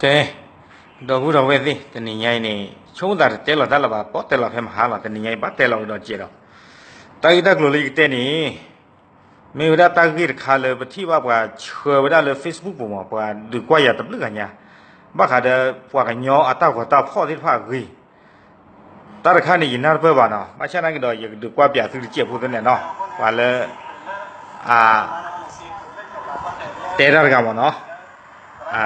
ကဲ, ဒီပုၢ်ဒီဝဲၢ်သ့ၣ်, တနံၤညါအံၤန့ၣ် ဆိကမိၣ်သးတတဲလီၤတၢ်လၢၤဘၣ်, ပတဲလီၤဖဲမဟါလီၤ, တနံၤညါအံၤဘၣ်တဲလီၤကဒီးစဲးဒီး, တၢ်ဂ့ၢ်တၢ်ကျိၤလၢယကတဲန့ၣ် မ့ၢ်ဝဲဒၣ်တၢ်ဂ့ၢ်တခါလၢပထံၣ်ဘၣ်ပှၤဆှၢဝဲဒၣ်လၢ Facebook ပူၤမး, ပှၤဒုးကွၢ်ယၤတဘျုးဂၤညါ, ဘၣ်ဃးဒီးပှၤကညီအတၢ်ဂီၤတၢ်ဖီၣ်သ့ၣ်တဖၣ်အဂ့ၢ်, တၢ်တခါန့ၣ် ယနၢ်တပၢၢ်ဘၣ်နီၤ, ဘၣ်ဆၣ်နာ်က့ဒီး ယကဒုးကွၢ်ပၠးသုတစဲးဖိသ့ၣ်န့ၣ်နီၤ, ပှၤလၢ အ တဲတၢ်တဂၤမ့ၢ်နီၤ, အံ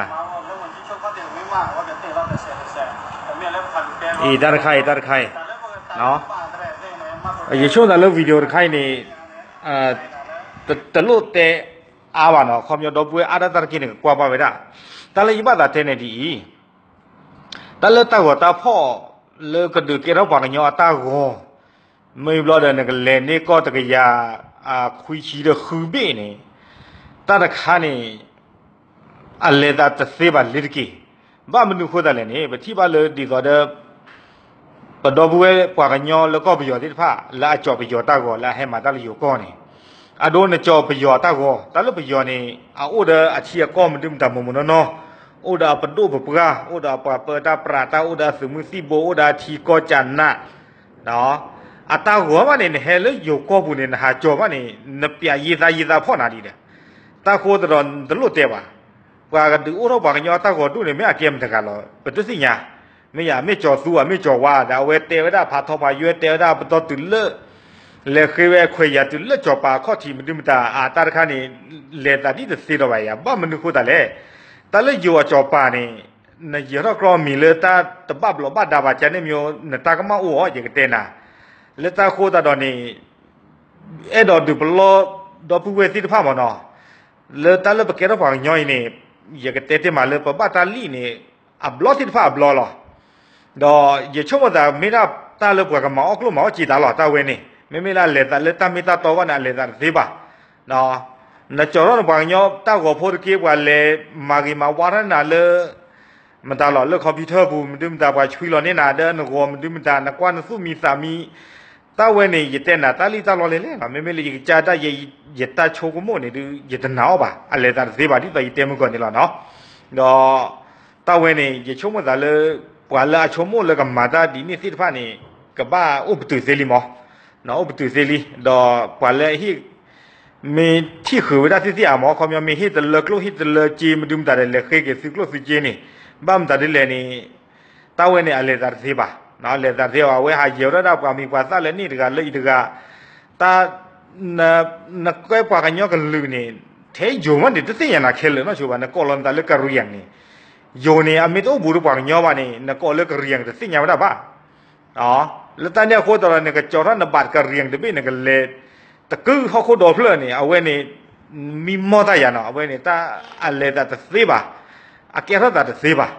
ၤတၢ်တခါအံၤ တၢ်တခါအံၤ, ယဆိကမိၣ်သးလၢ video တခါအံၤန့ၣ် တလိၣ်တဲအါဘၣ်နီၤ, ခီပညီဒီပုၢ်ဝဲၢ်အါဒၣ်တၢ်တက့ၢ်န့ၣ် ကကွၢ်ဘၣ်ဝဲဒၣ်, တၢ်လၢယဘၣ်သးတဲန့ၣ်ဒ်အံၤ, တၢ်လၢတၢ်ဂီၤတၢ်ဖီၣ်လၢကဒုးကဲထီၣ်ပှၤကညီအတၢ်ဂီၤ, မ့ၢ်ဘျီဒီးနကလဲၤန့ၢ်ကီၢ်တကယၤ ခွံဆံဒီးဃုဘ့ၣ်န့ၣ်, တၢ်တခါန့ၣ် အလဲၤသးတသ့ဘၣ်လ့ၤတက့ၢ်. ဘၣ်မနုၤဃိသတးလဲၣ်န့ၣ် ပထံၣ်ဘၣ်လၢဒ်သိးဒီး ပဒီပုၢ်ဝဲၢ်ပှၤကညီလၢကီၢ်ပယီၤသ့ၣ်တဖၣ် လၢအကၠီၤပယီၤတၢ်ဂီၤ လၢအဟဲမၤတၢ်လၢယိၤကီၢ်န့ၣ်, အဒိနကၠီၤပယီၤတၢ်ဂီၤ, တၢ်လၢပယီၤန့ၣ် အအိၣ်ဒီးအထံအကီၢ်မနုၤမတၤမိၢ်မိၢ်နီၢ်နီၢ်, အိၣ်ဒီးအပဒိၣ်ပပှၢ်, အိၣ်ဒီးအပှၤပၢတၢ်ပြးတၢ်, အိၣ်ဒီးအသုးမုၢ်သံၣ်ဘိ, အိၣ်ဒီးအထံကီၢ်ကနး အတၢ်ဂီၤဘၣ်န့ၣ် နဟဲလၢယိၤကီၢ်ပူၤန့ၣ် နဟးကၠီၤဘၣ်န့ၣ် နပျးယ့သးယ့သးဖီၣ်နၤဒ်ဒီး, တၢ်ဃိသဒီးနတလိၣ်တဲဘၣ်. ပှၤကဒုးအိၣ်ထီၣ်ပှၤကညီအတၢ်ဂီၤဒူၣ်န့ၣ် မ့ၢ်အကဲမတၤတဂၤလီၤ ပတသ့ၣ်ညါ, မ့ၢ်ယၤ အမ့ၢ်ကၠီၤသူ အမ့ၢ်ကၠီၤဝါဒီး အဝဲတဲဝဲဒၣ်ဖးထီဖးယွဲ တဲဝဲဒၣ်ပတီၢ်တုၤလၢ လဲၤဃ့ဝဲခွဲးယာ်တုၤလၢကၠီၤပၤအခီၣ်ထံး မနုၤမတၤ အတၢ်တခါန့ၣ် လဲၤသးဒ်တသ့ဒီးဘၣ်ယၤ ဘၣ်မနုၤဃိသတးလဲၣ်. တၢ်လၢယိၤအကၠီၤပၤန့ၣ် နယဲၤထီၣ်ကြီမံၤလၢတၢ်တဘၣ်ဘျီးဘၣ်ဒါဘၣ် ကန့ၣ်မ့ၢ် နတၢ်ကမၣ်အိၣ်အီၤ ယကတဲနၤ, လၢတၢ်ဃိသတးဒီးန့ၣ် အဲၣ်ဒိးဒုးပလီၢ်ဒီပုၢ်ဝဲၢ်သ့ၣ်တဖၣ်မ့ၢ်နီၤ, လၢတၢ်လၢပကဲထီၣ်ပှၤကညီအံၤန့ၣ် ယကတဲတ့ၢ်မးလၢပဘၣ်တၢ်လံၣ်န့ၣ် အဘျီသ့ၣ်တဖၣ်အဘျီလီၤ. ဒီးယဆိကမိၣ်သးမ့ၢ်ဒၣ်တၢ်လၢပှၤကမၤအီၣ်ကျိၣ်မၤအီၣ်စ့သးလီၤ တၢ်ဝဲန့ၣ် မ့မ့ၢ်လၢအလဲၤသးလၢတၢ်မ့ၢ်တၢ်တီအဂီၢ်န့ၣ် အလဲၤသးတသ့ဘၣ်. နကၠီၤထီၣ်နပှၤကညီတၢ်ဂီၤဖိတက့ၢ် ပှၤလဲၤမၤဂ့ၤမၤဝါထီၣ်နၤလၢ မတၤလီၤ လၢ computer ပူၤ မနုၤမတၤ ပှၤဆွံလီၤန့ၢ်နၤဒီးနဂီၤ မနုၤမတၤ နကွၢ်နသူၣ်မံသးမံ, တၢ်ဝဲန့ၣ် ယတဲနၤတၢ်လံၣ်တၢ်လီလဲၣ်လဲၣ်လီၤ. မ့မ့ၢ်လၢယကစၢ်ဒၣ်ယဲ ယတၢ်ဆိကမိၣ်န့ၣ်ဒုး ယတနာ်အီၤဘၣ် အလဲၤသးတသ့ဘၣ် ဒ်သိးယတဲမုၢ်ကီၢ်န့ၣ်လီၤနီၤ. ဒီး တၢ်ဝဲန့ၣ် ယဆိကမိၣ်သးလၢ ပှၤလၢအဆိကမိၣ်လၢကမၤတၢ်ဒ်န့ၣ်သ့ၣ်တဖၣ်န့ၣ် ကဘၣ်အိၣ်ပတုာ်သ့လံမး, အိၣ်ပတုာ်သ့လံ. ဒီးပှၤလၢအဟ့ၣ် မ့ၢ်ထံၣ်ဃုာ်ဝဲဒၣ်သ့ၣ်သ့ၣ်အါမး ခီပညီမ့ၢ်ဟ့ၣ်တလၢကျိၣ်ဟ့ၣ်တလၢစ့ မနုၤမတၤဒီး လဲၤဃ့က့ၤသုကျိၣ်သုစ့န့ၣ် ဘၣ်မတၤဒ်လဲၣ်န့ၣ် တၢ်ဝဲန့ၣ် အလဲၤသးတသ့ဘၣ်. အလဲၤသးတသ့ဘၣ် အဝဲဟးယဲၤဝဲဒၣ်ပှၤမံၤပှၤသၣ်လၢန့ၣ်တဂၤလၢအံၤတဂၤ, တၢ် နကွဲပှၤကညီကလုာ်န့ၣ် ထဲယိၤမးန့ၣ် တသ့ၣ်ညါနၤခဲလၢာ်နီၢ်ဆိဘၣ် နကိးလီၤနသးလၢကရံၣ်ယၣ်န့ၣ်, ယိၤန့ၣ် အမ့ၢ်တအိၣ်ဘူးဒီးပှၤကညီဘၣ်န့ၣ် နကိးလၢကရံၣ်ယၣ်တသ့ၣ်ညါဝဲဒၣ်ဘၣ်. လၢတၢ်န့ၣ်အဃိသတးဒီး နကကၠီၤထီၣ်နဘၣ်ကရံၣ်ယၣ်တဘ့ၣ် နကလဲၤ တကုဟီၣ်ခိၣ်ဒီဖျၢၣ်န့ၣ် အဝဲန့ၣ် မံမီၢ်တၢ်ယၤနီၤ အဝဲန့ၣ် တၢ်အလဲၤသးတသ့ဘၣ်, အကဲထီၣ်သးတသ့ဘၣ်.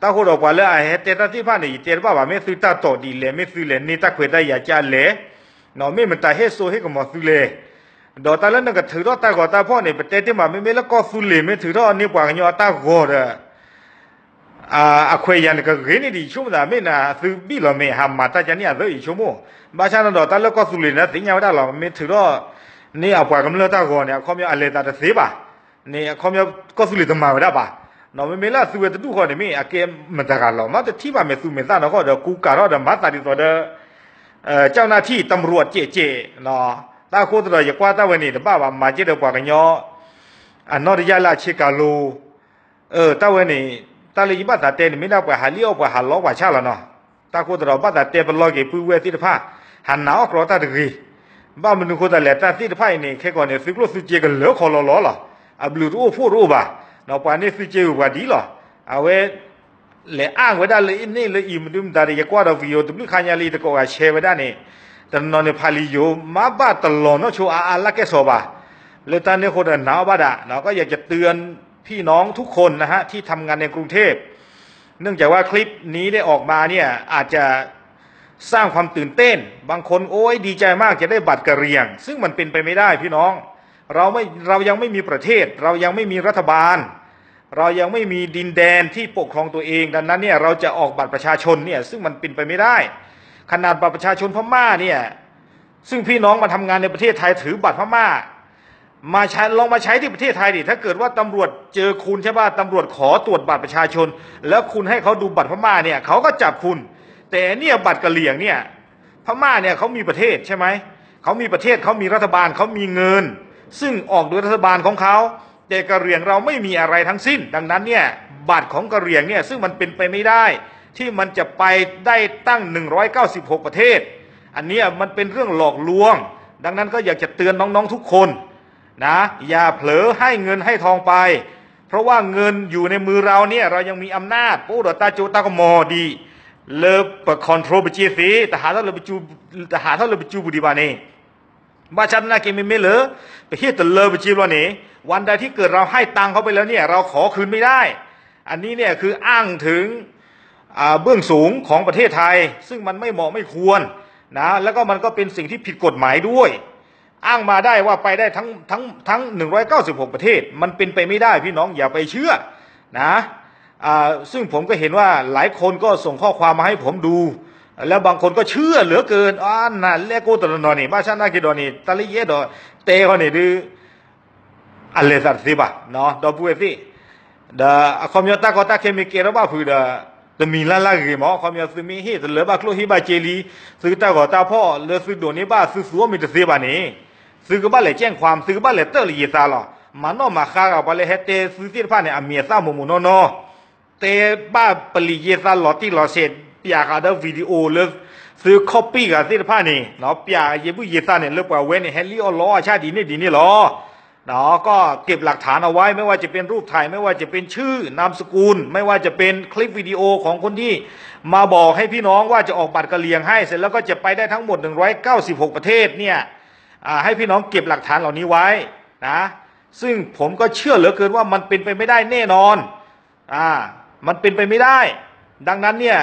တၢ်ဃိဒီးပှၤလၢအဟဲတဲတၢ်သ့ၣ်တဖၣ်န့ၣ် ယတဲတဘၣ်ဘၣ် မ့ၢ်သုတၢ်တိာ်ဒ်လဲၣ် မ့ၢ်သုလဲၤန့ၢ်တၢ်ခွဲးတၢ်ယာ်ကလဲၣ်, မ့ၢ်မတၤဟ့ၣ်စိဟ့ၣ်ကမီၤသုလဲၣ်. ဒီးတၢ်လၢနကထုးထီၣ်တၢ်ဂီၤတၢ်ဖီၣ်န့ၣ် ပတဲတ့ၢ်မး မ့မ့ၢ်လၢကီၢ်သူလ့ၤ မ့ၢ်ထုးထီၣ်န့ၢ်ပှၤကညီအတၢ်ဂီၤဒီး အခွဲးယာ်နကဂ့ၤန့ၢ်ဒံး ယဆိကမိၣ်သး မ့ၢ်နသုဘံၣ်လီၤမ့ၢ်ဟးမၤတၢ်ကန့ၣ်အသၢ ယဆိကမိၣ်, ဘၣ်ဆၣ်န့ၣ်ဒီး တၢ်လၢကီၢ်သူလ့ၤန့ၣ် သ့ၣ်ညါဝဲဒၣ်လီၤ မ့ၢ်ထုးထီၣ်န့ၢ်အပှၤကမျၢၢ်တၢ်ဂီၤန့ၣ် အခီပညီအလဲၤသးတသ့ဘၣ်, န့ၣ်အခီပညီ ကီၢ်သူလ့ၤတမၤဝဲဒၣ်ဘၣ်, မ့မ့ၢ်လၢအသုဝဲတဒူၣ်ဃီန့ၣ် မ့ၢ်အကဲမတၤတဂၤလီၤ မ့ၢ်တထံၣ်ဘၣ်မဲာ်သူမဲာ်သၣ်နီၢ်ဃီဒီး ကူကၤထီၣ်ဒီးမၤသးဒ်သိးဒီး เจ้าหน้าที่ตำรวจ ကဲးကဲး, တၢ်အဃိသတးဒီး ယကွၢ်တၢ်ဝဲန့ၣ် တဘၣ်ဘၣ် မၤကဲဒီးပှၤကညီ အနီၢ်တယၢ်လၢအဆ့ကၤလိၤ, တၢ်ဝဲန့ၣ် တၢ်လၢယဘၣ်သးတဲန့ၣ် မ့ၢ်ဒၣ်ပှၤဟးလံၣ်အီၣ်ပှၤဟးလီပှၤဆၣ်လီၤနီၤ, တၢ်အဃိသတးဒီး ဘၣ်သးတဲပလီၢ်က့ၤပုၢ်ဝဲၢ်သ့ၣ်တဖၣ် ဟးနာ်အီၣ်ကြီတၢ်တဂ့ၤ, ဘၣ်မနုၤဃိသတးလဲၣ် တၢ်သ့ၣ်တဖၣ်အံၤန့ၣ် ခဲကီးန့ၣ် သုကျိၣ်သုစ့ကလၢခီလီၤလီၤလီၤ, အဘျုးတအိၣ်ဖှိၣ်တအိၣ်ဘၣ်, ပှၤန့ၢ်သုစ့ဝံၤပှၤဒ်လီၤ, အဝဲ လဲၤအါဝဲဒၣ်လၢအန့ၣ်လၢအံၤ မနုၤမတၤဒီး ယကွၢ်ဒီး video တဘျုးခါညါလၢယတကိးဂၤ share ဝဲဒၣ်န့ၣ်, တနီၤန့ၣ်ဖးလံာ်ယိၤ မ့ၢ်ဘၣ်တလီၤနီၢ်ဆိအါအါလၢကဲၣ်ဆိးဘၣ်, လၢတၢ်န့ၣ်အဃိဒီးနာ်အီၣ်ဘၣ်ဒၣ်, ก็อยากจะเตือนพี่น้องทุกคนนะฮะ ที่ทำงานในกรุงเทพฯ เนื่องจากว่าคลิปนี้ได้ออกมาเนี่ย อาจจะสร้างความตื่นเต้น บางคน โอ๊ย ดีใจมาก จะได้บัตรกะเหรี่ยง ซึ่งมันเป็นไปไม่ได้พี่น้อง เราไม่ เรายังไม่มีประเทศ เรายังไม่มีรัฐบาล เรายังไม่มีดินแดนที่ปกครองตัวเอง ดังนั้นเนี่ย เราจะออกบัตรประชาชนเนี่ย ซึ่งมันเป็นไปไม่ได้ ขนาดบัตรประชาชนพม่าเนี่ย ซึ่งพี่น้องมาทำงานในประเทศไทยถือบัตรพม่า มาใช้ ลองมาใช้ที่ประเทศไทยดิ ถ้าเกิดว่าตำรวจเจอคุณใช่ป่ะ ตำรวจขอตรวจบัตรประชาชน แล้วคุณให้เขาดูบัตรพม่าเนี่ย เขาก็จับคุณ แต่เนี่ยบัตรกะเหรี่ยงเนี่ย พม่าเนี่ยเขามีประเทศใช่ไหม เขามีประเทศ เขามีรัฐบาล เขามีเงิน ซึ่งออกโดยรัฐบาลของเขา แต่กะเหรี่ยงเราไม่มีอะไรทั้งสิ้น ดังนั้นเนี่ย บัตรของกะเหรี่ยงเนี่ย ซึ่งมันเป็นไปไม่ได้ ที่มันจะไปได้ตั้ง หนึ่งร้อยเก้าสิบหก ประเทศ อันเนี้ยมันเป็นเรื่องหลอกลวง ดังนั้นก็อยากจะเตือนน้องๆทุกคน นะ อย่าเผลอให้เงินให้ทองไป เพราะว่าเงินอยู่ในมือเราเนี่ย เรายังมีอำนาจ ပအိၣ်ဒီးတၢ်စိတၢ်ကမီၤဒံး လၢပ control ပစ့သ့ တဟးထီၣ်လၢပစူ တဟးထီၣ်လၢပစူပူၤဒံးဘၣ်န့ၣ် ဘၣ်ဆၣ်သနာ်က့မ့မ့ၢ်လၢ ပဟ့ၣ်တလၢပစ့ဘျီန့ၣ် วันใดที่เกิดเราให้ตังค์เขาไปแล้วเนี่ย เราขอคืนไม่ได้ อันนี้เนี่ยคืออ้างถึง อ่าเบื้องสูงของประเทศไทย ซึ่งมันไม่เหมาะไม่ควรนะ แล้วก็มันก็เป็นสิ่งที่ผิดกฎหมายด้วย อ้างมาได้ว่าไปได้ทั้งทั้งทั้ง หนึ่งร้อยเก้าสิบหก ประเทศ มันเป็นไปไม่ได้พี่น้องอย่าไปเชื่อนะ อ่าซึ่งผมก็เห็นว่าหลายคนก็ส่งข้อความมาให้ผมดู แล้วบางคนก็เชื่อเหลือเกิน อ่านั่นแหละโกตะนอนี่ บ้าชาติหน้าเกดอนี่ ตะลิเยดอ เตะเขานี่ดื้อ အလဲၤသးတသ့ဘၣ် ဒီပုၢ်ဝဲၢ်သ့ၣ် ဒီးအခီပညီတၢ်ကီတၢ်ခဲမ့ၢ်ကဲထီၣ်ဘၣ်ဖုးဒီး တမံၤလၢ်လၢ်ဂ့ၤမး အခီပညီသုမ့ၢ်ဟ့ၣ်တလၢဘၣ်ကျိၣ်ဟ့ၣ်ဘၣ်စ့လံ သုတၢ်ဂီၤတၢ်ဖီၣ်လၢသုဒိးန့ၢ်ဘၣ်သုသူအီၣ်မ့ၢ်တသ့ဘၣ်န့ၣ် သုကဘၣ်လဲၤကဲၣ်ခွါ သုကဘၣ်လဲၤတၢၣ်လၢယံာ်သးလီၤ မၤနီၣ်မၤဃါဂၤပှၤလၢဟဲတဲသုသ့ၣ်တဖၣ်န့ၣ် အမံၤအသၣ်မိၢ်မိၢ်နီၢ်နီၢ် တဲဘၣ်ပလံာ်ယံာ်သးလီၤတံၢ်လီၤဆဲး ပၠးဃာ်ဒီး video လၢ သု copy ဂၤသ့ၣ်တဖၣ်န့ၣ် ပၠးယံာ်ဘုၣ်ယံာ်သးန့ၣ် လၢပှၤဝဲန့ၣ် ဟဲလံၣ်အီၣ်လီအီၣ်အဆၣ်ဒ်န့ၣ်ဒ်န့ၣ်လီၤ ก็เก็บหลักฐานเอาไว้ ไม่ว่าจะเป็นรูปถ่าย ไม่ว่าจะเป็นชื่อ นามสกุล ไม่ว่าจะเป็นคลิปวิดีโอของคนที่มาบอกให้พี่น้องว่าจะออกบัตรกะเหรี่ยงให้ เสร็จแล้วก็จะไปได้ทั้งหมด หนึ่งร้อยเก้าสิบหก ประเทศเนี่ย อ่าให้พี่น้องเก็บหลักฐานเหล่านี้ไว้นะ ซึ่งผมก็เชื่อเหลือเกินว่ามันเป็นไปไม่ได้แน่นอน อ่ามันเป็นไปไม่ได้ ดังนั้นเนี่ย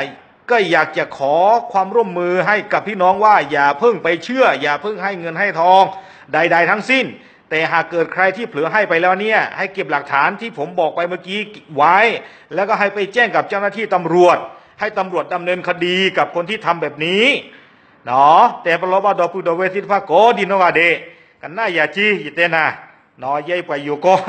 ก็อยากจะขอความร่วมมือให้กับพี่น้องว่าอย่าเพิ่งไปเชื่อ อย่าเพิ่งให้เงินให้ทองใดๆทั้งสิ้น แต่หากเกิดใครที่เผลอให้ไปแล้วเนี่ยให้เก็บหลักฐานที่ผมบอกไปเมื่อกี้ไว้ แล้วก็ให้ไปแจ้งกับเจ้าหน้าที่ตำรวจ ให้ตำรวจดำเนินคดีกับคนที่ทำแบบนี้เนาะ တဲပလီၢ်ဘၣ်ဒီပုၢ်ဒီဝဲၢ်သ့ၣ်တဖၣ်ကိးဒံနီၢ်ဂၤဒဲး ကနၣ်ယၤက့ ယတဲနၤ ယဲအံၤပှၤယိၤကီၢ်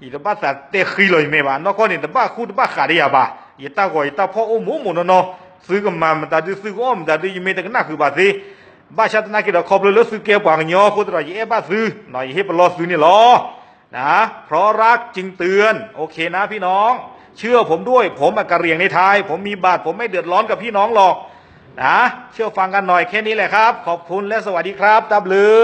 ယတဘၣ်သးတဲဃံလီၤယမဲာ်ဘၣ် နီၢ်ကီၢ်န့ၣ် တဘၣ်ဃူတဘၣ်ဃးဒီးယၤဘၣ် ယတၢ်ဂီၤယတၢ်ဖီၣ်အိၣ်မိၢ်မိၢ်နီၢ်နီၢ် သုကမၤမတၤဒု သုကအီၣ်မတၤဒု ယမ့ၢ်တကနၣ်ဃုာ်ဘၣ်သ့ ဘၣ်ဆၣ်သနာ်က့ဒီး ခီဖျိလၢသုကဲပှၤကညီအဃိသတးဒီး ယအဲၣ်ဘၣ်သု ယဟ့ၣ်ပလီၢ်သုန့ၣ်လီၤ นะ เพราะรักจึงเตือน โอเคนะพี่น้อง เชื่อผมด้วย ผมอะกะเหรี่ยงในไทย ผมมีบัตร ผมไม่เดือดร้อนกับพี่น้องหรอก นะ เชื่อฟังกันหน่อยแค่นี้แหละครับ ขอบคุณและสวัสดีครับ ตาบลือ